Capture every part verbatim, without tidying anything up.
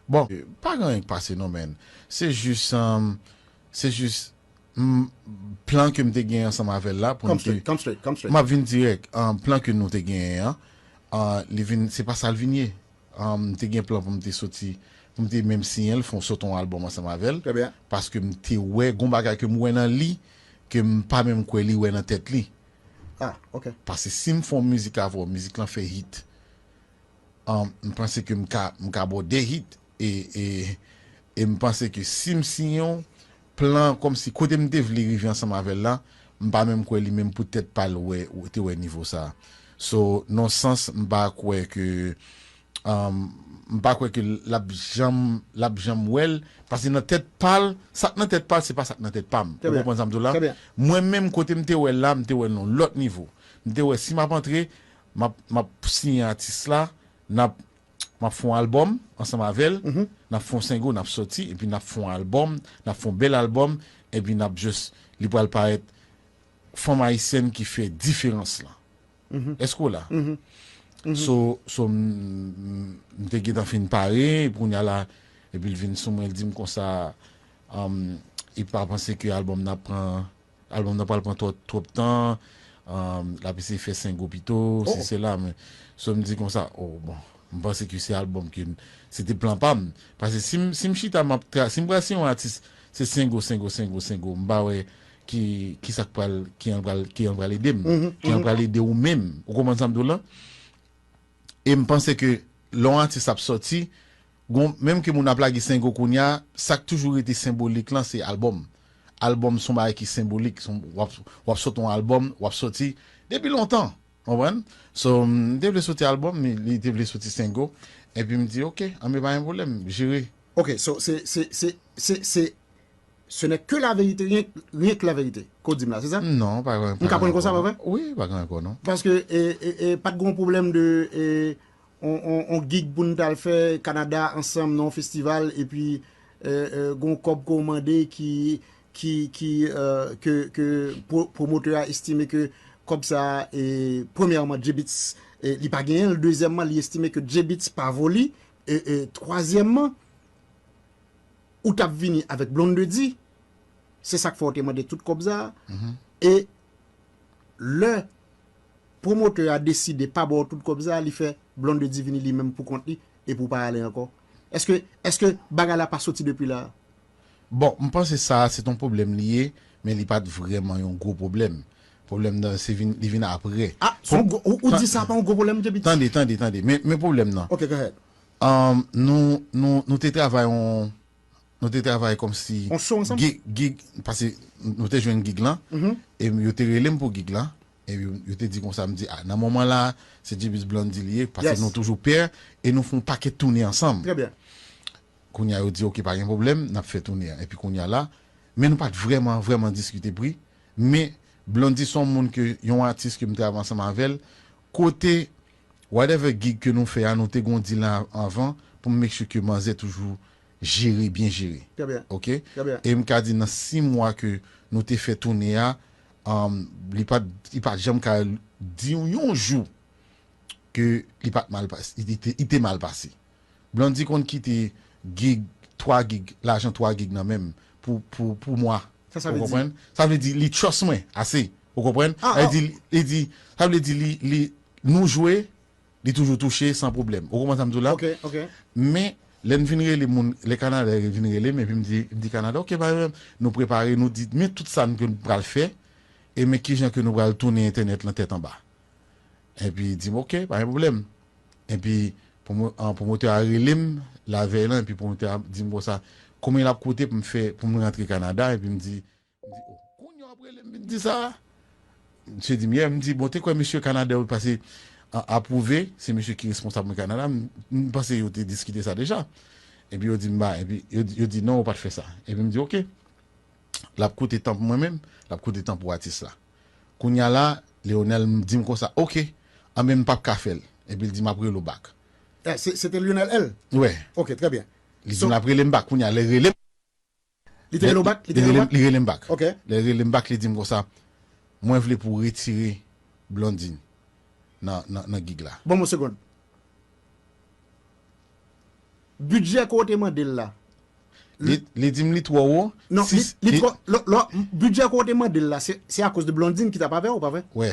Bon, pa gen anyen k pase non, man. Se jis, um, se jis, mm, plan ke m te gen ansanm avè l la pou n te. Come straight, come straight, come straight. M ap vin dirèk, um, plan ke nou te genyen an, uh, li vin, se pa sa l vin ye. Um, m te gen plan pou m te soti, pou m te menm siyen l, fè yon, sot yon albòm ansanm avè l. Trè byen. Paske m te wè, gon bagay ke m wè nan li, ke m pa menm kwè li wè nan tèt li. Ah, ok. Paske si m fè yon mizik avè w, mizik lan fè hit, um, m panse ke m ka, m ka ba w de hit, e, e, e m panse ke si m siyen w, plan kòmsi kote m te vle rive ansanm avè l la, m pa menm kwè li menm pou tèt pa l wè, ou te wè nivo sa. So, nan sans, m pa kwè ke, um, m pa kwè ke l ap janm, l ap janm wè l, paske nan tèt pa l, sa k nan tèt pa l, se pa sa k nan tèt pa m. Ou konprann sa m di w la? Mwen menm, kote m te wè l la, m te wè l nan lòt nivo. M te wè si m ap antre, m ap, m ap siyen atis la, n ap, m ap fè yon albòm ansanm avè l, n ap fè yon sengo, n ap soti, epi n ap fè yon albòm, n ap fè yon bèl albòm, epi n ap just, li pral parèt fanm ayisyèn ki fè diferans lan. Èske w la? So, so, m, m, m te gentan fin pare, epi kounye a la, epi l vin sou mwen, l di m konsa, um, li pa panse ke albòm nan pran, albòm nan pral pran twòp, twòp tan, um, l ap eseye fè sengo pito, si sela, men, so m di konsa, oh, bon, m panse ke se albòm ke n, se te plan pa m. Paske si m, si m chita, m ap tra-, si m pral siyen yon atis, se sengo, sengo, sengo, sengo, m pa wè ki, ki sa k pral, ki an pral, ki an pral ede m, ki an pral ede ou menm. Ou konprann sa m di w lan? E m panse ke lè yon atis ap sòti, gon, menm ke moun ap lage sengo kounye a, sa k toujou rete senbolik lan, se albòm. Albòm se yon bagay ki senbolik. Se yon, w ap, w ap sot yon albòm, w ap sòti depi lontan. Konprann? So, m te vle soti albòm, li, li te vle soti sengo. Epi m di, "Ok, anben, pa gen pwoblèm, jere." Ok, so, se, se, se, se, se, ce n'est que la vérité, rien, rien que la vérité. Ke w di m la, se sa? Non, pa gen, m ka pran l konsa, pa vre? Wi, pa gen ankò, non. Paske, e, e, e, pa t gen pwoblèm de, e, on, on, on gig pou n t al fè Kanada ansanm nan yon festival, epi, e, e, gon kòb ke w mande ki, ki, ki, e, ke, ke pwo-, pwomotè a estime ke kòb sa a, e, premyèman, J-Beatz, e, li pa genyen l, dezyèmman, li estime ke J-Beatz pa vo li, e, e, twazyèmman, ou t ap vini avèk Blondedy, se sa k fè w te mande tout kòb sa a, e lè pwomotè a deside pa ba w tout kòb sa a, li fè Blondedy vini li menm pou kont li, epi w pa ale ankò. Èske, èske bagay la pa soti depi la? Bon, m panse sa a se t on pwoblèm li ye, men li pa t vrèman yon gwo pwoblèm. Pwoblèm nan, se vin, li vin apre. Ah, se yon gwo, ou, ou di sa pa yon gwo pwoblèm, J-Beatz? Tande, tande, tande. Men, men pwoblèm nan. Ok, go ahead. Um, nou, nou, nou te travay on, nou te travay kòmsi on show ansanm? Gig, gig, paske nou te jwenn gig lan, e yo te rele m pou gig lan, e yo, yo te di konsa, m di, ah, nan moman la, se J-Beatz Blondedy li ye, paske nou toujou pè, e nou fè on pakèt toune ansanm. Trè byen. Kounye a, yo di, "Ok, pa gen pwoblèm, n ap fè toune a." Epi kounye a la, men nou pa t vrèman, vrèman diskite pri, men Blondedy se yon moun ke, yon atis ke m travay ansanm avè l, kote whatever gig ke nou fè a, nou te gon deal an-, anvan pou m make sure ke manzè toujou jere, byen jere. Trè byen. Ok? Trè byen. E m ka di nan sis mwa ke nou te fè toune a, um, li pa, li pa janm ka di yon jou ke li pa t mal pase, li te, li te mal pase. Blondedy konn kite gig, twa gig, lajan twa gig nan men m pou, pou, pou mwa. Sa sa vle di? Ou konprann? Sa vle di li trust mwen ase. Ou konprann? Ah, sa vle di, li di, sa vle di li, li, nou jwe, li toujou touche san pwoblèm. Ou konprann sa m di w la? Ok, ok. Men, lè n vin rele moun, lè Kanada vin rele m, epi m di, m di Kanada, "Ok, pa gen pwoblèm." Nou prepare, nou di, "Men tout sa n, ke n pral fè, e men kijan ke nou pral tounen entènèt lan tèt anba." Epi li di m, "Ok, pa gen pwoblèm." Epi pwomo-, an, pwomotè a rele m lavèy lan, epi pwomotè a di m konsa, "Konbyen l ap koute pou m fè, pou m rantre Kanada?" Epi m di, m di, "Oh, kounye a w ap rele m vin di sa a?" Misye di m, "Yeah." M di, "Bon, te kwè mesye Kanada yo pase a-, apwouve, se mesye ki responsab mwen Kanada, m, m panse yo te diskite sa deja." Epi yo di m, "Ba," epi yo, yo di, "Non, ou pa t fè sa." Epi m di, "Ok." L ap koute tan pou mwen menm, l ap koute tan pou atis la. Kounye a la, Leonel m-, di m konsa, "Ok, anben m p ap ka fè l." Epi l di, "M ap rele w back." Eh, se, se te Lionel L? Wi. Ok, trè byen. Li di m l ap rele m back. Kounye a, lè l rele m, li te rele w back? Li te rele w back? Li rele m back. Ok. Lè l rele m back, li di m konsa, "Mwen vle pou w retire Blondedy nan, nan, nan gig la." Bon, yon segonn. Bidjè ke w te mande l la. Li, li di m li twò wo. Non, Si- li, li li- twò. Lò, lò, bidjè ke w te mande l la, se, se akoz de Blondine ki t ap avè w, pa vre? Wè.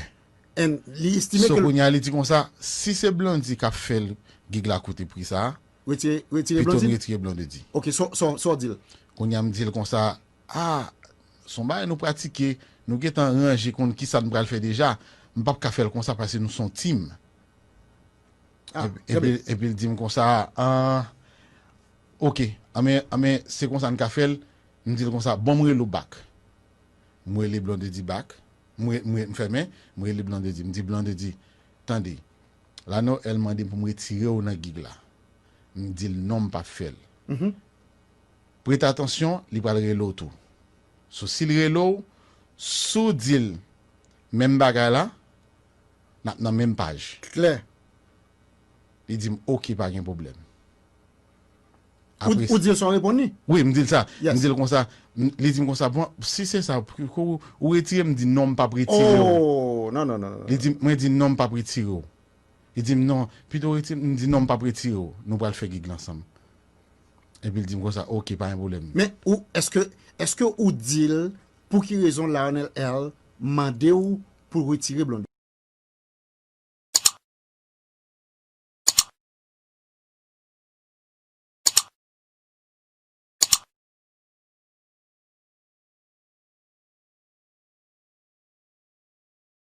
And li estime So ke l kounye a li di konsa, si se Blondy k ap fè l gig la koute pri sa, retire, retire pito n Blondine. Retire Blondy. Ok, so, so, so w di l. Kounye a m di l konsa, a, se yon bagay nou pratike, nou gentan ranje konn kisa n pral fè deja. M p ap ka fè l konsa paske nou se yon team. Ah, Epi- epi epi l di m konsa, ah, ok, anmen, anmen, se konsa n ka fè l. M di l konsa, bon, m rele w back. M rele Blondedy back. M re- m re- m fèmen, m rele Blondedy. M di Blondedy, tande, Lano L mande pou m retire w nan gig la. M di l non, m p ap fè l. Prete atansyon, li pral rele w tou. So, si l rele w, si w di l menm bagay la, n ap nan menm paj. Klè. Li di m, ok, pa gen pwoblèm. Ou, ou di l sa w reponn li? Wi, m di l sa. Yes. M di l konsa, m- li di m konsa, bon, si se sa, pou, pou ou retire, m di non, m p ap retire w. Oh, non, non, non, non. Li di, mwen di non, m p ap retire w. Li di m non, pito retire, m di non, m p ap retire w. Nou pral fè gig la ansanm. Epi l di m konsa, ok, pa gen pwoblèm. Men ou, èske, èske ou di l pou ki rezon Lionel L mande w pou retire Blondedy?